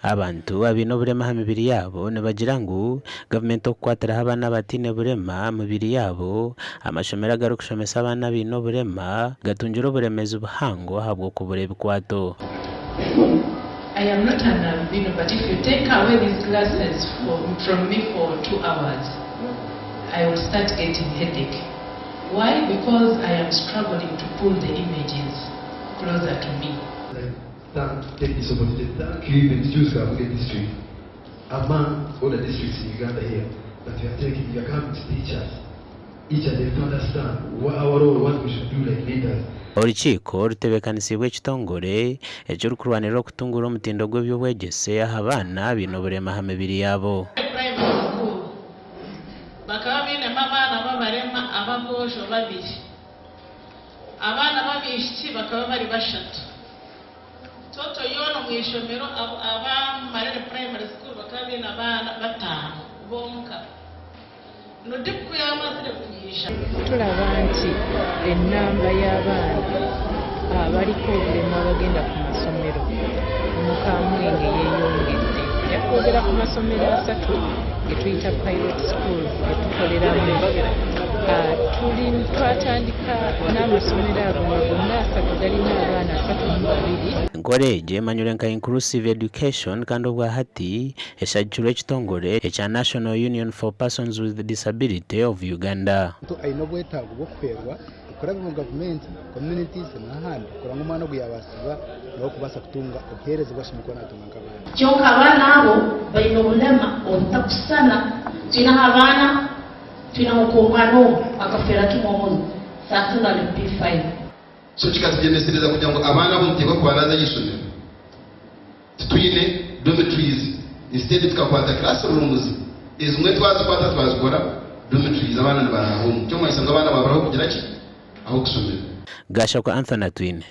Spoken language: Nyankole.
Abantu abaine oburema aha mibiri yaabo nibagira ngu gavumenti okukwatiraho abaana abataine burema aha mibiri yaabo, amashomero agarikushomesa abaana abaine oburema gatungire oburemeezi buhango ahabw'okubura ebikwato. I am not an albino but if you take away these glasses from me for 2 hours, I will start getting headache. Why? Because I am struggling to pull the images closer to me. Thank, take this opportunity to thank you even Jews Kabuge district, among all the districts in Uganda here, that you are taking, you are coming to teach us each and every to understand what our role, what we should do like leaders. Orukiiko rutebeekanisiibwe ekitongore ekirikurwanirira okutunguura omutindo gw'eby'obwegyese aha baana abaine oburema aha mibiri yaabo. Primary School bakaba bainemu abaana b'abarema ab'aboojo babiri. Abaana b'abaishiki bakaba bari bashatu. Total yoona omu ishomero aba Marere Primary School bakaba baine abaana bataano bonka. NUDIPU ku yaamazire kwija. Tulaba nti ennamba y'abaana abaliko obulemu abagenda ku masomero mu Kamwenge yeeyongedde. Nja kwogera ku masomero asatu ge tuyita pilot schools ge tukoleramu. Tuli twatandika n'amasomero ago nga gonna asatu galina abaana 32. Enkora egi emanyirwe nka Inclusive Education kandi obwahati eshagikirwe ekitongore ekya National Union for Persons with Disability of Uganda. Omuntu aine obwetaago bw'okuhwerwa okurabira omu gavumenti, communities n'ahandi kurora ngu omwana ogu yabaasibwa nawe kubaasa kutunga obuheereza obu ashemereire kuba naatunga nk'abandi. Kyonka abaana abo baine obulema obutakusisana. Twinaho abaana, twinaho nk'omwana omu akafeera kimwe omunwa, 13 ali mu P5. So kikatugyemesereza kugira ngu abaana abo nituteekwa kubaraza aha ishomero. Titwine dormitories instead tukakwata classrooms ezimwe twazikwata twazikora dormitories abaana nibarara omu. Kyomanyisa ngu abaana babura ahokugira ki? Ahokushomera. Gashakwa Anthony Atwine.